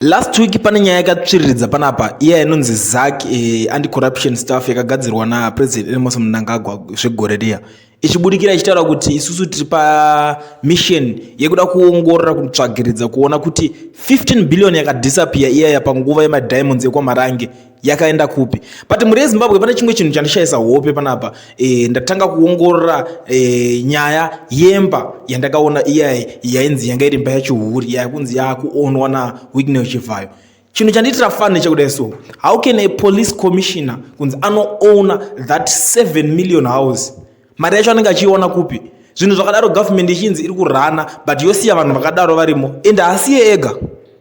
Last week pane nyaya yakatsviriridza panapa iya inonzi ZAC anti-corruption staff yakagadzirwa naPresident Emmerson Mnangagwa zvegore riya ichibudikira ichitaura kuti isusu tiri pamission yekuda kuongorora kutsvagiridza kuona kuti 15 billion yakadisappear iyaya panguva yemadiamonds ekwaMarange yakaenda kupi. But mhuri yeZimbabwe, pane chimwe chinhu chandishayisa hope panapa. Ndatanga kuongorora nyaya yemba yandakaona iyaya yainzi yanga iri imba yaChihuri, yakunzi yakuonwa naWicknell Chivayo. Chinhu chandiitira fun chekudai, so how can a police commissioner kunzi anoowna that 7 million house? Mari yacho anenge achiiona kupi? Zvinhu zvakadaro, government ichinzi iri kurana, but yosiya vanhu vakadaro varimo. Ende haasiye ega,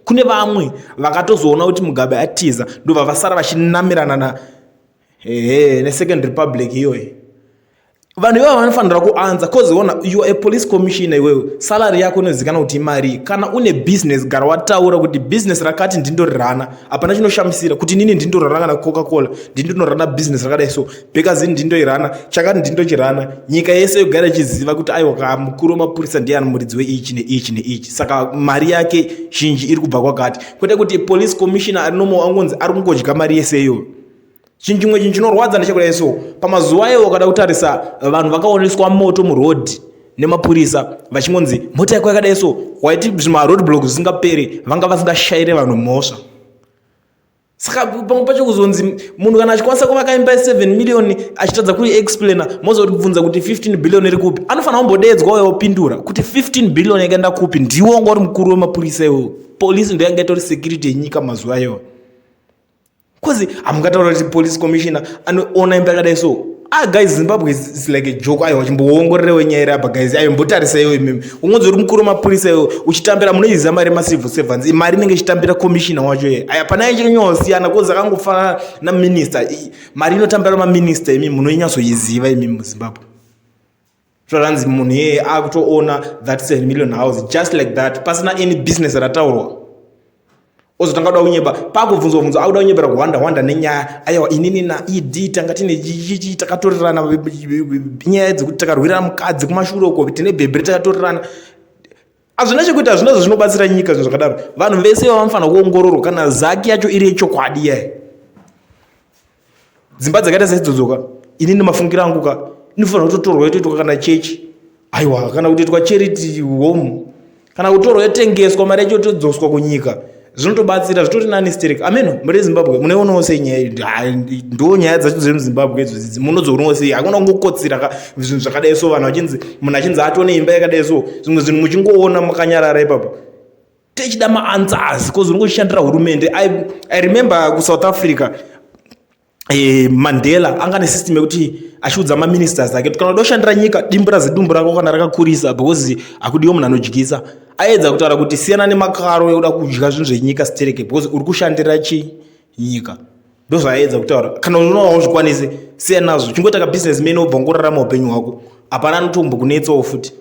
kune vamwe vakatozoona kuti Mugabe atiza, ndobva vasara vachinamirana na ehe nesecond republic iyoyi. Vanhu ivavo vanofanira kuanswer, 'cause ona, you are a police commissioner iwewe, salary yako inozivikanwa kuti imari. Kana une business, gara wataura kuti business rakati ndindorirana. Hapana chinoshamisira kuti inini ndindorana kana Coca Cola, ndindonorana business rakadai, so Bakerzin ndindoirana, chakati ndindochirana. Nyika yese yogara ichiziva kuti aiwa ka, mukuru wemapurisa ndiani, muridzi weichi neichi neichi, saka mari yake zhinji iri kubva kwakati, kwete kuti police commissioner arinomo angonzi ari kungodya mari yese iyoyo. Chinhu chimwe chinhu chinorwadza ndechekudai, so pamazuva iwo wakada kutarisa, vanhu vakaoneswa moto murodhi nemapurisa vachingonzi mota yako yakadai, so waiti zvimaroad block zvisingaperi, vanga vasingashayire vanhu mhosva. Saka pamwe pacho kuzonzi munhu kana achikwanisa kuvaka imba ye7 million achitadza kuiexplaina, mozobvunza kuti 15 billion iri kupi, anofanira kumbodedzwa uye opindura kuti 15 billion yakaenda kupi. Ndiwo wanga uri mukuru wemapurisa iwowo, polisi ndo yanga itori security yenyika mazuva iwoyo, 'cause hamungataura kuti police commissioner anoona imba yakadai. So ah guys, Zimbabwe is like a joke. Aiwa, chimboongororewo nyaya iri apa guys. Aiwa, mbotarisaiwo imimi, ungonzi uri mukuru wemapurisa iwo uchitambira, munoiziva mari yemacivil servants, mari inenge ichitambira commissioner wacho iye. Aya pana ichinyanyosiyana, 'cause akangofanana naminister. Mari inotambira maminista imi munoinyatsoiziva imimi muZimbabwe. Zvaranzi munhu iyeye akutoona that 7 million house just like that, pasina any business rataurwa, ozotanga kuda kunyeba. Pakubvunzwa bvunzwa, akuda kunyebera kuhwanda hwanda nenyaya. Aiwa, inini naED tanga tine chichichi, takatorerana nyaya dzekuti takarwirana mukadzi kumashure uko, tine bhebheri takatorerana. Hazvina chekuita, hazvina zvinobatsira nyika zvinhu zvakadaro. Vanhu vese vanofanira kuongororwa kana ZACC yacho iri yechokwadi yai. Dzimba dzakaita saidzodzoka, inini mafungiro angu ka, inofanira kutotorwa yotoitwa kana chechi, aiwa, kana kutoitwa charity home, kana kutorwa yotengeswa, mari yacho yotodzoswa kunyika, zvinotobatsira, zvitori nani sterek. Ameno muri Zimbabwe munoionawo sei nyaya iyi? Ndo nyaya dzacho dzemuZimbabwe idzodzi, munodzionawo sei? Hakuna kungokotsira ka zvinhu zvakadai so, vanhu vachinzi, munhu achinzi atone imba yakadai so, zvimwe zvinhu muchingoona makanyarara ipapo. Techida maanswers, 'cause unongoshandira hurumende. I remember kuSouth Africa, Mandela anga nesystem yekuti achiudza maministers ake kuti kana uda kushandira nyika, dimbura zidumbu rako kana rakakurisa, because hakudiwo munhu anodyisa. Aedza kutaura kuti siyana nemakaro ekuda kudya zvinhu zvenyika stereke, because uri kushandira chi nyika. Ndozvaaedza kutaura. Kana unoona uzvikwanise, siyana nazvo, chingoita kabusiness man, wobva ngorarama upenyu hwako, hapana anotombokunetsawo futi.